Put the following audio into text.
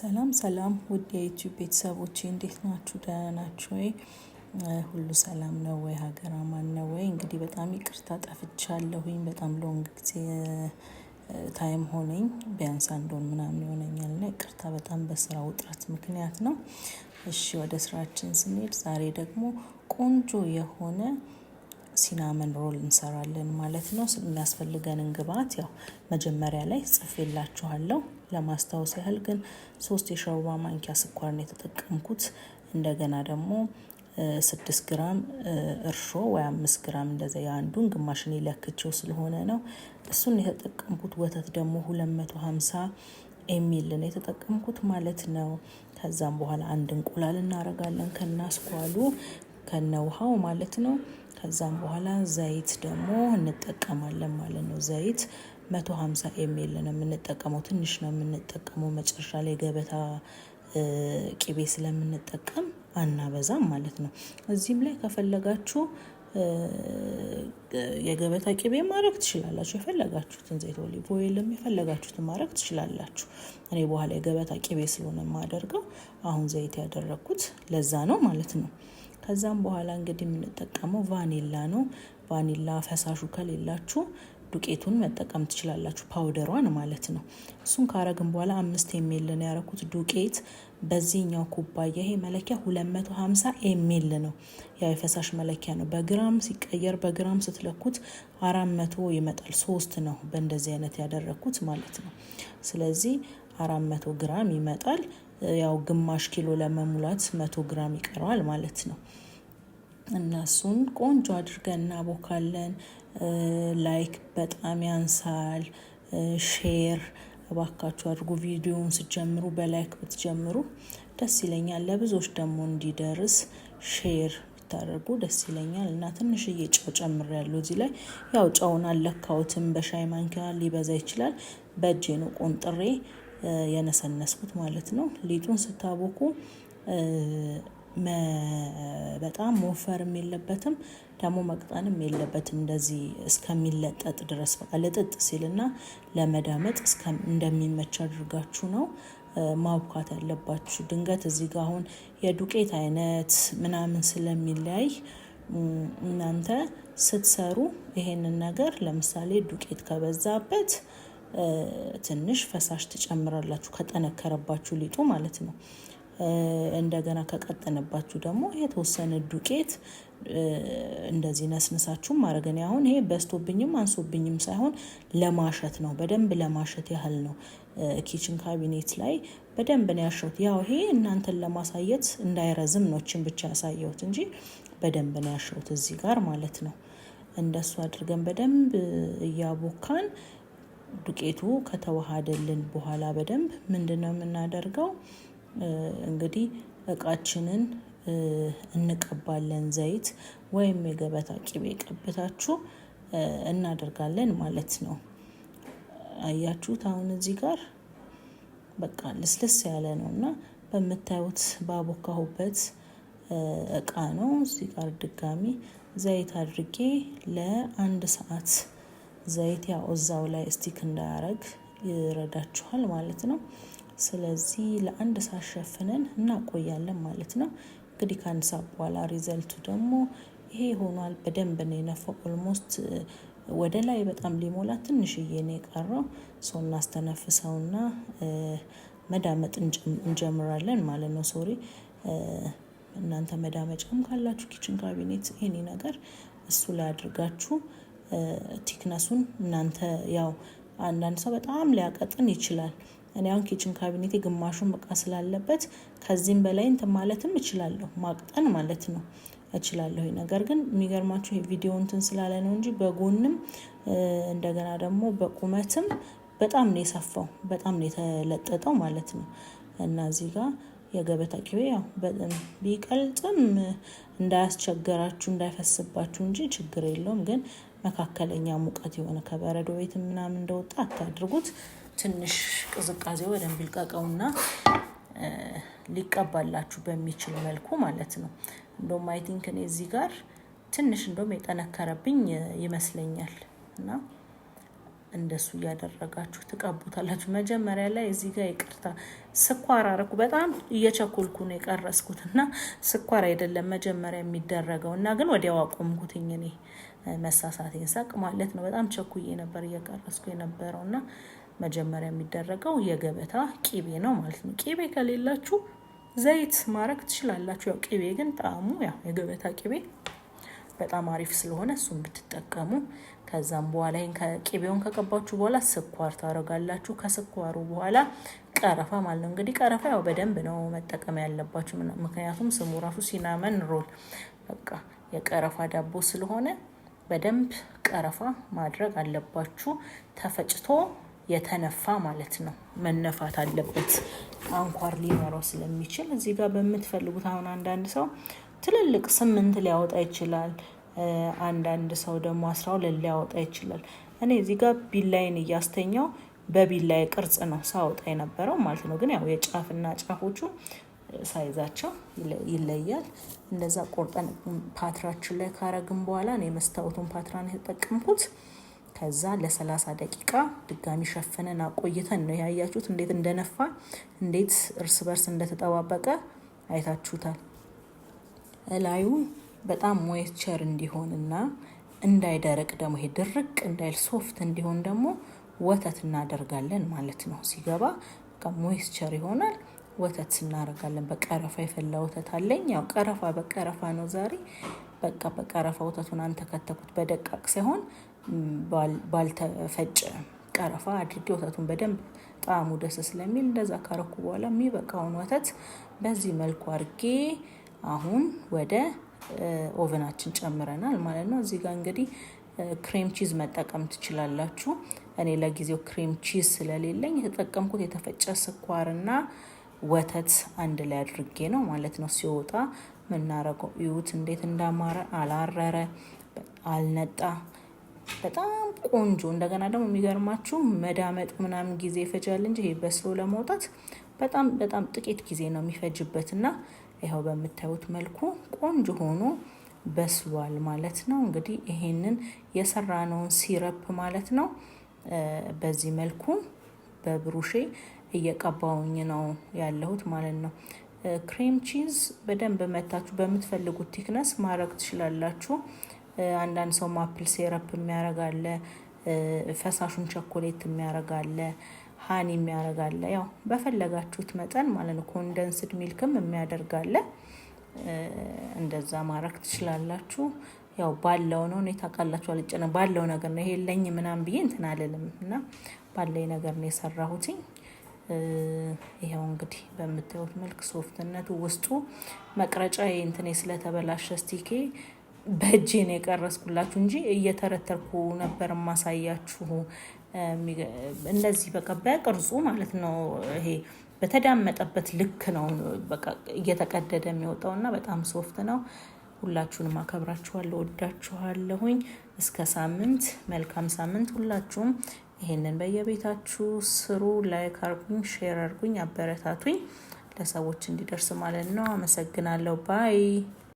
ሰላም ሰላም ውድ የ YouTube ቤተሰቦቼ፣ እንዴት ናችሁ? ደህና ናችሁ ወይ? ሁሉ ሰላም ነው ወይ? ሀገር አማን ነው ወይ? እንግዲህ በጣም ይቅርታ ጠፍቻለሁኝ። በጣም long ጊዜ time ሆነኝ፣ ቢያንስ አንድ ወር ምናምን ይሆነኛል እና ይቅርታ በጣም በስራ ውጥረት ምክንያት ነው። እሺ፣ ወደ ስራችን ስንሄድ ዛሬ ደግሞ ቆንጆ የሆነ cinnamon roll እንሰራለን ማለት ነው። የሚያስፈልገንን ግብአት ያው መጀመሪያ ላይ ጽፌላችኋለሁ። ለማስታወስ ያህል ግን 3 የሾርባ ማንኪያ ስኳር ነው የተጠቀምኩት። እንደገና ደግሞ 6 ግራም እርሾ ወይ 5 ግራም እንደዛ፣ የአንዱን ግማሽ እኔ ለክቼው ስለሆነ ነው እሱን የተጠቀምኩት። ወተት ደግሞ 250 ml ነው የተጠቀምኩት ማለት ነው። ከዛም በኋላ አንድ እንቁላል እናደርጋለን ከነአስኳሉ ከነ ውሃው ማለት ነው። ከዛም በኋላ ዘይት ደግሞ እንጠቀማለን ማለት ነው። ዘይት 150 ml ነው የምንጠቀመው። ትንሽ ነው የምንጠቀመው። መጨረሻ ላይ ገበታ ቂቤ ስለምንጠቀም አናበዛም ማለት ነው። እዚህም ላይ ከፈለጋችሁ የገበታ ቂቤ ማድረግ ትችላላችሁ። የፈለጋችሁትን ዘይት፣ olive oil ም የፈለጋችሁትን ማድረግ ትችላላችሁ። እኔ በኋላ የገበታ ቂቤ ስለሆነ የማደርገው አሁን ዘይት ያደረግኩት ለዛ ነው ማለት ነው። ከዛም በኋላ እንግዲህ የምንጠቀመው ቫኒላ ነው። ቫኒላ ፈሳሹ ከሌላችሁ ዱቄቱን መጠቀም ትችላላችሁ፣ powder ሯን ማለት ነው። እሱን ካረግን በኋላ 5 ml ነው ያረኩት ዱቄት በዚህኛው ኩባያ። ይሄ መለኪያ 250 ml ነው። ያው የፈሳሽ መለኪያ ነው። በግራም ሲቀየር በግራም ስትለኩት 400 ይመጣል። ሶስት ነው በእንደዚህ አይነት ያደረግኩት ማለት ነው። ስለዚህ 400 ግራም ይመጣል። ያው ግማሽ ኪሎ ለመሙላት 100 ግራም ይቀረዋል ማለት ነው። እና እሱን ቆንጆ አድርገን እናቦካለን። Like በጣም ያንሳል። Share እባካችሁ አድርጉ። ቪዲዮውን ስትጀምሩ በ like ብትጀምሩ ደስ ይለኛል። ለብዙዎች ደግሞ እንዲደርስ share ብታደርጉ ደስ ይለኛል። እና ትንሽዬ ጨው ጨምሬያለሁ እዚህ ላይ። ያው ጨውን አልለካሁትም፣ በሻይ ማንኪያ ሊበዛ ይችላል። በእጄ ነው ቆንጥሬ የነሰነስኩት ማለት ነው። ሊጡን ስታቦኩ በጣም መወፈርም የለበትም፣ ደግሞ መቅጠንም የለበትም። እንደዚህ እስከሚለጠጥ ድረስ፣ በቃ ልጥጥ ሲልና ለመዳመጥ እንደሚመች አድርጋችሁ ነው ማቡካት ያለባችሁ። ድንገት እዚህ ጋር አሁን የዱቄት አይነት ምናምን ስለሚለያይ እናንተ ስትሰሩ ይሄንን ነገር ለምሳሌ ዱቄት ከበዛበት ትንሽ ፈሳሽ ትጨምራላችሁ፣ ከጠነከረባችሁ ሊጡ ማለት ነው። እንደገና ከቀጠነባችሁ ደግሞ የተወሰነ ዱቄት እንደዚህ ነስንሳችሁ ማድረግ። እኔ አሁን ይሄ በዝቶብኝም አንሶብኝም ሳይሆን ለማሸት ነው፣ በደንብ ለማሸት ያህል ነው። Kitchen cabinet ላይ በደንብ ነው ያሸሁት። ያው ይሄ እናንተን ለማሳየት እንዳይረዝም ነው እችን ብቻ ያሳየሁት እንጂ በደንብ ነው ያሸሁት እዚህ ጋር ማለት ነው። እንደሱ አድርገን በደንብ እያቦካን ዱቄቱ ከተዋሃደልን በኋላ በደንብ ምንድን ነው የምናደርገው? እንግዲህ እቃችንን እንቀባለን፣ ዘይት ወይም የገበታ ቂቤ ቀብታችሁ እናደርጋለን ማለት ነው። አያችሁት? አሁን እዚህ ጋር በቃ ልስልስ ያለ ነው እና በምታዩት ባቦካሁበት እቃ ነው። እዚህ ጋር ድጋሚ ዘይት አድርጌ ለአንድ ሰዓት፣ ዘይት ያው እዛው ላይ stick እንዳያረግ ይረዳችኋል ማለት ነው። ስለዚህ ለአንድ ሰዓት ሸፍነን እናቆያለን ማለት ነው። እንግዲህ ከአንድ ሰዓት በኋላ result ኡ ደግሞ ይሄ ሆኗል። በደንብ ነው የነፋው። Almost ወደ ላይ በጣም ሊሞላ ትንሽዬ ነው የቀረው። So እናስተነፍሰውና መዳመጥ እንጀምራለን ማለት ነው። Sorry፣ እናንተ መዳመጫም ካላችሁ kitchen cabinet ይሄኔ ነገር እሱ ላይ አድርጋችሁ thickness ኡን እናንተ፣ ያው አንዳንድ ሰው በጣም ሊያቀጥን ይችላል። እኔ አሁን kitchen cabinet ኤ ግማሹን በቃ ስላለበት ከዚህም በላይ እንትን ማለትም እችላለሁ፣ ማቅጠን ማለት ነው እችላለሁ። ነገር ግን የሚገርማችሁ ቪዲዮ እንትን ስላለ ነው እንጂ በጎንም እንደገና ደግሞ በቁመትም በጣም ነው የሰፋው፣ በጣም ነው የተለጠጠው ማለት ነው። እና እዚህ ጋር የገበታ ቅቤ ያው ቢቀልጥም እንዳያስቸገራችሁ እንዳይፈስባችሁ እንጂ ችግር የለውም። ግን መካከለኛ ሙቀት የሆነ፣ ከበረዶ ቤት ምናምን እንደወጣ አታድርጉት። ትንሽ ቅዝቃዜው በደንብ ይልቀቀውና ሊቀባላችሁ በሚችል መልኩ ማለት ነው። እንደውም I think እኔ እዚህ ጋር ትንሽ እንደውም የጠነከረብኝ ይመስለኛል እና እንደሱ እያደረጋችሁ ትቀቡታላችሁ። መጀመሪያ ላይ እዚህ ጋር ይቅርታ ስኳር አረኩ። በጣም እየቸኮልኩ ነው የቀረጽኩት እና ስኳር አይደለም መጀመሪያ የሚደረገው እና ግን ወዲያው አቆምኩትኝ እኔ መሳሳቴን ሳቅ ማለት ነው። በጣም ቸኩዬ ነበር እየቀረጽኩ የነበረው እና መጀመሪያ የሚደረገው የገበታ ቂቤ ነው ማለት ነው። ቂቤ ከሌላችሁ ዘይት ማድረግ ትችላላችሁ። ያው ቂቤ ግን ጣዕሙ ያው የገበታ ቂቤ በጣም አሪፍ ስለሆነ እሱን ብትጠቀሙ። ከዛም በኋላ ይሄን ቂቤውን ከቀባችሁ በኋላ ስኳር ታደርጋላችሁ። ከስኳሩ በኋላ ቀረፋ ማለት ነው። እንግዲህ ቀረፋ ያው በደንብ ነው መጠቀም ያለባችሁ፣ ምክንያቱም ስሙ ራሱ cinnamon roll በቃ የቀረፋ ዳቦ ስለሆነ በደንብ ቀረፋ ማድረግ አለባችሁ። ተፈጭቶ የተነፋ ማለት ነው። መነፋት አለበት አንኳር ሊኖረው ስለሚችል እዚህ ጋር በምትፈልጉት አሁን አንዳንድ ሰው ትልልቅ 8 ሊያወጣ ይችላል። አንዳንድ ሰው ደግሞ 12 ሊያወጣ ይችላል። እኔ እዚህ ጋር ቢላዬን እያስተኛው በቢላዬ ቅርጽ ነው ሳወጣ የነበረው ማለት ነው። ግን ያው የጫፍና ጫፎቹ size ኣቸው ይለያል። እንደዛ ቆርጠን ፓትራችን ላይ ካረግን በኋላ እኔ መስታወቱን ፓትራ ነው የተጠቀምኩት። ከዛ ለ30 ደቂቃ ድጋሚ ሸፍነን አቆይተን ነው ያያችሁት እንዴት እንደነፋ እንዴት እርስ በርስ እንደተጠባበቀ አይታችሁታል። እላዩ በጣም moisture እንዲሆንና እንዳይደረቅ ደግሞ ይሄ ድርቅ እንዳይል soft እንዲሆን ደግሞ ወተት እናደርጋለን ማለት ነው። ሲገባ በቃ moisture ይሆናል። ወተት እናደርጋለን። በቀረፋ የፈላ ወተት አለኝ። ያው ቀረፋ በቀረፋ ነው ዛሬ። በቃ በቀረፋ ወተቱን አንተከተኩት፣ በደቃቅ ሳይሆን ባልተፈጨ ቀረፋ አድርጌ ወተቱን በደንብ ጣዕሙ ደስ ስለሚል እንደዛ ካረኩ በኋላ የሚበቃውን ወተት በዚህ መልኩ አድርጌ አሁን ወደ oven ኣችን ጨምረናል ማለት ነው። እዚህ ጋር እንግዲህ cream cheese መጠቀም ትችላላችሁ። እኔ ለጊዜው cream cheese ስለሌለኝ የተጠቀምኩት የተፈጨ ስኳርና ወተት አንድ ላይ አድርጌ ነው ማለት ነው። ሲወጣ የምናረገው እዩት እንዴት እንዳማረ፣ አላረረ፣ አልነጣ፣ በጣም ቆንጆ። እንደገና ደግሞ የሚገርማችሁ መዳመጡ ምናምን ጊዜ ይፈጃል እንጂ ይሄ በስሎ ለመውጣት በጣም በጣም ጥቂት ጊዜ ነው የሚፈጅበት እና ይኸው በምታዩት መልኩ ቆንጆ ሆኖ በስሏል ማለት ነው። እንግዲህ ይሄንን የሰራነውን syrup ማለት ነው በዚህ መልኩ በብሩሼ እየቀባውኝ ነው ያለሁት ማለት ነው። Cream cheese በደንብ መታችሁ በምትፈልጉት thickness ማድረግ ትችላላችሁ። አንዳንድ ሰው maple syrup የሚያረግ አለ፣ ፈሳሹን ቸኮሌት የሚያረግ አለ፣ honey የሚያረግ አለ። ያው በፈለጋችሁት መጠን ማለት ነው። Condensed milk ም የሚያደርግ አለ። እንደዛ ማድረግ ትችላላችሁ። ያው ባለው ነው፣ እኔ ታውቃላችሁ አልጨነ ባለው ነገር ነው። ይሄ የለኝ ምናምን ብዬ እንትን አልልም እና ባለኝ ነገር ነው የሰራሁትኝ። ይኸው እንግዲህ በምታዩት መልክ soft ነቱ ውስጡ መቅረጫ እንትኔ ስለተበላሸ stick ኤ በእጄ ነው የቀረጽኩላችሁ እንጂ እየተረተርኩ ነበር ማሳያችሁ። እንደዚህ በቃ በቅርጹ ማለት ነው። ይሄ በተዳመጠበት ልክ ነው በቃ እየተቀደደ የሚወጣው እና በጣም soft ነው። ሁላችሁንም አከብራችኋለሁ፣ ወዳችኋለሁኝ። እስከ ሳምንት፣ መልካም ሳምንት። ሁላችሁም ይሄንን በየቤታችሁ ስሩ። Like አርጉኝ፣ share አርጉኝ፣ አበረታቱኝ ለሰዎች እንዲደርስ ማለት ነው። አመሰግናለሁ። Bye።